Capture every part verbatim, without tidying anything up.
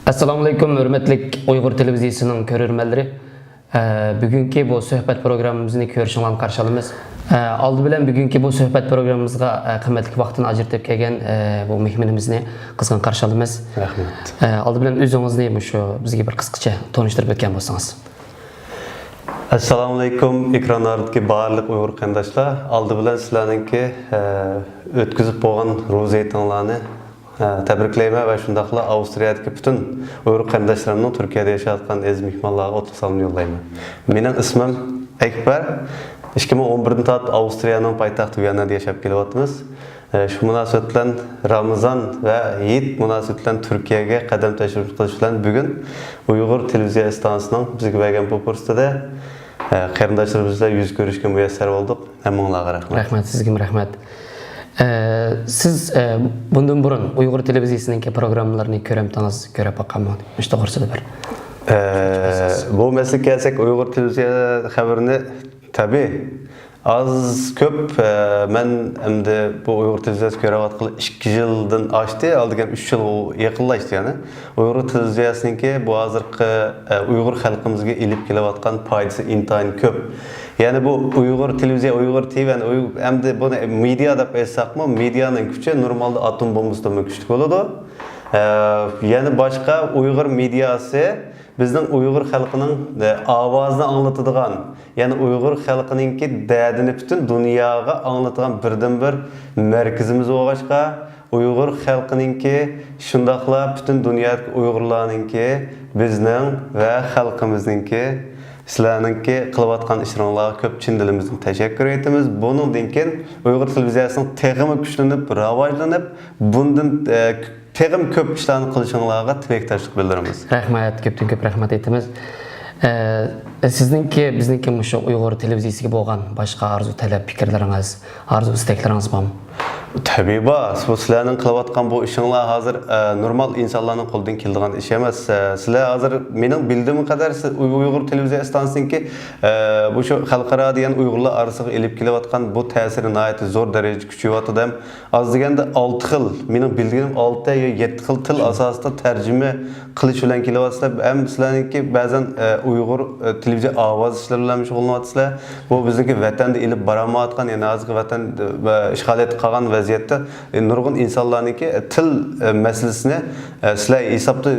ئەسسالامۇئەلەيكۇم، ھۆرمەتلىك ئۇيغۇر تېلېۋىزىيىسىنىڭ كۆرۈرمەنلىرى. ئە، بۈگۈنكى بۇ سۆھبەت پروگراممىمىزنى كۆرۈشۈڭلارنى قارشى ئالىمىز. ئە، ئالدى بىلەن بۈگۈنكى بۇ سۆھبەت پروگراممىمىزغا، ئە، قىممەتلىك ۋاقتىنى ئاجرىتىپ كەلگەن، ئە، بۇ مېھمىنىمىزنى قىزغىن قارشى ئالىمىز. رەھمەت. ئە، ئالدى بىلەن ئۆزىڭىزنى مۇشۇ بىزگە بىر قىسقىچە تونۇشتۇرۇپ ئۆتكەن بولسىڭىز. ئەسسالامۇئەلەيكۇم، ئېكران ئارىدىكى بارلىق ئۇيغۇر قېرىنداشلار. ئالدى بىلەن سىلەرنىڭكى، ئە، ئۆتكۈزۈپ بولغان روزا ھېيتىڭلارنى، ئە، تەبرىكلەيمەن ۋە شۇنداقلا ئاۋسترىيەدىكى پۈتۈن ئۇيغۇر قېرىنداشلىرىمنىڭ تۈركىيەدە ياشاۋاتقان ئەزىز مېھمانلارغا ئوتلۇق سالامنى يوللايمەن. مېنىڭ ئىسمىم ئەكبەر. ئىككى مىڭ ئون بىردىن تارتىپ ئاۋسترىيەنىڭ پايتەختى ۋىياننادا ياشاپ كېلىۋاتىمىز. ئە، شۇ مۇناسىۋەت بىلەن رامىزان ۋە ھېيت مۇناسىۋىتى بىلەن تۈركىيەگە قەدەم تەشرىپ قىلىش بىلەن بۈگۈن ئۇيغۇر تېلېۋىزىيە ئىستانسىسىنىڭ بىزگە بەرگەن بۇ پۇرسىتىدە، ئە، قېرىنداشلىرىمىز بىلەن يۈز كۆرۈشكە مۇيەسسەر بولدۇق. ھەممىڭلارغا رەھمەت. رەھمەت، سىزگىمۇ رەھمەت. ئە، سىز، ئە، بۇندىن بۇرۇن ئۇيغۇر تېلېۋىزىيىسىنىڭكى پروگراممىلىرىنى كۆرەمتىڭىز، كۆرۈپ باققانمۇ؟ مۇشۇ توغرىسىدا بىر. ئە، بۇ مەسىلىگە كەلسەك، ئۇيغۇر تېلېۋىزىيە خەۋىرىنى تەبىئىي ئاز كۆپ، ئە، مەن ئەمدى بۇ ئۇيغۇر تېلېۋىزىيەسى كۆرۈۋاتقىلى ئىككى يىلدىن ئاشتى، ئالدى كەلگەن ئۈچ يىلغا يېقىنلاشتى يەنى. ئۇيغۇر تېلېۋىزىيەسىنىڭكى بۇ ھازىرقى، ئە، ئۇيغۇر خەلقىمىزگە ئېلىپ كېلىۋاتقان پايدىسى ئىنتايىن كۆپ. يەنى بۇ ئۇيغۇر تېلېۋىزىيە، ئۇيغۇر تىۋى، يەنى ئۇيغۇر، ئەمدى بۇنى مېدىيا دەپ ئېيتساقمۇ، مېدىيانىڭ كۈچى نورمالدا ئاتوم بومبىسىدىنمۇ كۈچلۈك بولىدۇ. ئە، يەنە باشقا ئۇيغۇر مېدىياسى بىزنىڭ ئۇيغۇر خەلقىنىڭ، ئە، ئاۋازىنى ئاڭلىتىدىغان، يەنى ئۇيغۇر خەلقىنىڭكى دەردىنى پۈتۈن دۇنياغا ئاڭلىتىدىغان بىردىنبىر مەركىزىمىز بولغاچقا، ئۇيغۇر خەلقىنىڭكى، شۇنداقلا پۈتۈن دۇنيادىكى ئۇيغۇرلارنىڭكى، بىزنىڭ ۋە خەلقىمىزنىڭكى، سىلەرنىڭكى قىلىۋاتقان ئىشلىرىڭلارغا كۆپ چىن دىلىمىزدىن تەشەككۈر ئېيتىمىز. بۇنىڭدىن كېيىن ئۇيغۇر تېلېۋىزىيەسىنىڭ تېخىمۇ كۈچلىنىپ، راۋاجلىنىپ، بۇندىن، ئە، تېخىمۇ كۆپ ئىشلارنى قىلىشىڭلارغا تىلەكداشلىق بىلدۈرىمىز. رەھمەت، كۆپتىن كۆپ رەھمەت ئېيتىمىز. ئە، سىزنىڭكى، بىزنىڭكى مۇشۇ ئۇيغۇر تېلېۋىزىيىسىگە بولغان باشقا ئارزۇ تەلەپ پىكىرلىرىڭىز، ئارزۇ ئىستەكلىرىڭىز بارمۇ؟ تەبىئىي بار. بۇ سىلەرنىڭ قىلىۋاتقان بۇ ئىشىڭلار ھازىر، ئە، نورمال ئىنسانلارنىڭ قولىدىن كېلىدىغان ئىش ئەمەس. ئە، سىلەر ھازىر مېنىڭ بىلدىيىم قەدەر سىز ئۇي-، ئۇيغۇر تېلېۋىزىيە ئىستانسىسىنىڭكى، ئە، بۇ شۇ خەلقئارا دېگەن ئۇيغۇرلار ئارىسىغا ئېلىپ كېلىۋاتقان بۇ تەسىرى ناھايىتى زور دەرىجىدە كۈچىيىۋاتىدۇ ھەم ئاز دېگەندە ئالتە خىل، مېنىڭ بىلگىنىم ئالتە يا يەتتە خىل تىل ئاساسىدا تەرجىمە قىلىش بىلەن كېلىۋاتىسىلەر. ھەم سىلەرنىڭكى بەزەن، ئە، ئۇيغۇر، ئە، تېلېۋىزىيە ئاۋازى ئىشلىرى بىلەن شۇغۇللىنىۋاتىسىلەر. بۇ بىزنىڭكى ۋەتەندە ئېلىپ بارالمايۋاتقان، يەنى ھازىرقى ۋەتەن، ئە، ئىشغالىيەتتە قالغان ۋەزىيەتتە، ئە، نۇرغۇن ئىنسانلارنىڭكى، ئە، تىل، ئە، مەسىلىسىنى، ئە، سىلەر ھېسابتا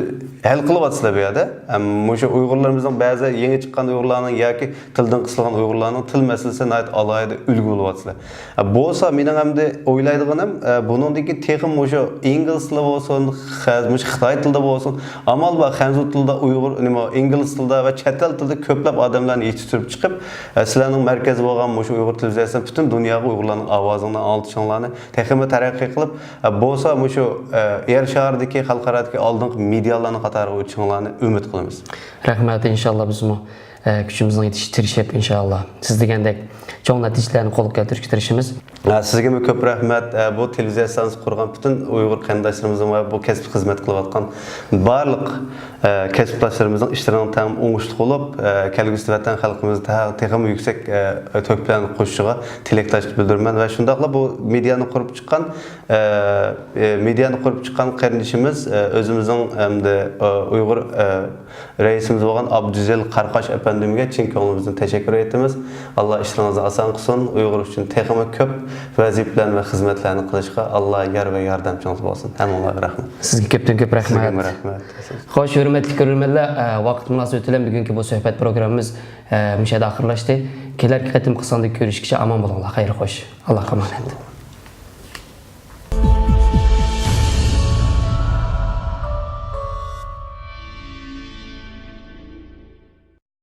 ھەل قىلىۋاتىسىلەر بۇ يەردە. ھەم مۇشۇ ئۇيغۇرلىرىمىزنىڭ بەزى يېڭى چىققان ئۇيغۇرلارنىڭ ياكى تىلدىن قىسىلغان ئۇيغۇرلارنىڭ تىل مەسىلىسى ناھايىتى ئالاھىدە ئۈلگە بولۇۋاتىسىلەر. بولسا مېنىڭ ئەمدى ئويلايدىغىنىم، بۇنىڭدىن كېيىن تېخىمۇ مۇشۇ ئىنگلىز تىلى بولسۇن، خە-، مۇشۇ خىتاي تىلىدا بولسۇن، ئامال بار خەنزۇ تىلىدا، ئۇيغۇر، نېمە، ئىنگلىز تىلىدا ۋە چەت ئەل تىلىدا كۆپلەپ ئادەملەرنى يېتىشتۈرۈپ چىقىپ، سىلەرنىڭ مەركەزى بولغان مۇشۇ ئۇيغۇر تېلېۋىزىيەسىدە پۈتۈن دۇنياغا ئۇيغۇرلارنىڭ ئاۋازىڭلارنى ئاڭلىتىشىڭلارنى تېخىمۇ تەرەققىي قىلىپ، بولسا مۇشۇ، يەر شارىدىكى، خەلقئارادىكى ئالدىنقى مېدىيالارنىڭ قاتارىغا ئۆتۈشۈڭلارنى ئۈمىد قىلىمىز. رەھمەت، ئىنشاللا بىزمۇ، ئە، كۈچىمىزنىڭ يېتىشىچە تىرىشىپ، ئىنشاللا سىز دېگەندەك چوڭ نەتىجىلەرنى قولغا كەلتۈرۈشكە تىرىشىمىز. ئە، سىزگىمۇ كۆپ رەھمەت. ئە، بۇ تېلېۋىزىيە ئىستانسىسى قۇرغان پۈتۈن ئۇيغۇر قېرىنداشلىرىمىزنىڭ ۋە بۇ كەسىپتە خىزمەت قىلىۋاتقان بارلىق، ئە، كەسىپداشلىرىمىزنىڭ ئىشلىرىنىڭ تەڭ ئوڭۇشلۇق بولۇپ، ئە، كەلگۈسىدە ۋەتەن خەلقىمىز تە-، تېخىمۇ يۈكسەك، ئە، تۆھپىلەرنى قوشۇشىغا تىلەكداشلىق بىلدۈرىمەن ۋە شۇنداقلا بۇ مېدىيانى قۇرۇپ چىققان، ئە، ئە، مېدىيانى قۇرۇپ چىققان قېرىندىشىمىز، ئە، ئۆزىمىزنىڭ ئەمدى، ئە، ئۇيغۇر، ئە، رەئىسىمىز بولغان ئابدۇزەلىل قاراقاش ئەپەندىمگە چىن كۆڭلىمىزدىن تەشەككۈر ئېيتىمىز. ئاللا ئىشلىرىڭىزنى ئاسان قىلسۇن. ئۇيغۇر ئۈچۈن تېخىمۇ كۆپ ۋەزىپىلەرنى ۋە خىزمەتلەرنى قىلىشقا ئاللا يار ۋە ياردەمچىڭىز بولسۇن. ھەممىڭلارغا رەھمەت. سىزگە كۆپتىن كۆپ رەھمەت. سىزگىمۇ رەھمەت. خوش، ھۆرمەتلىك كۆرۈرمەنلەر، ئە، ۋاقىت مۇناسىۋىتى بىلەن بۈگۈنكى بۇ سۆھبەت پروگراممىمىز، ئە، مۇشۇ يەردە ئاخىرلاشتى. كېلەركى قېتىمقى ساندا كۆرۈشكىچە ئامان بولۇڭلار. خەير خوش. ئاللاغا ئامانەت.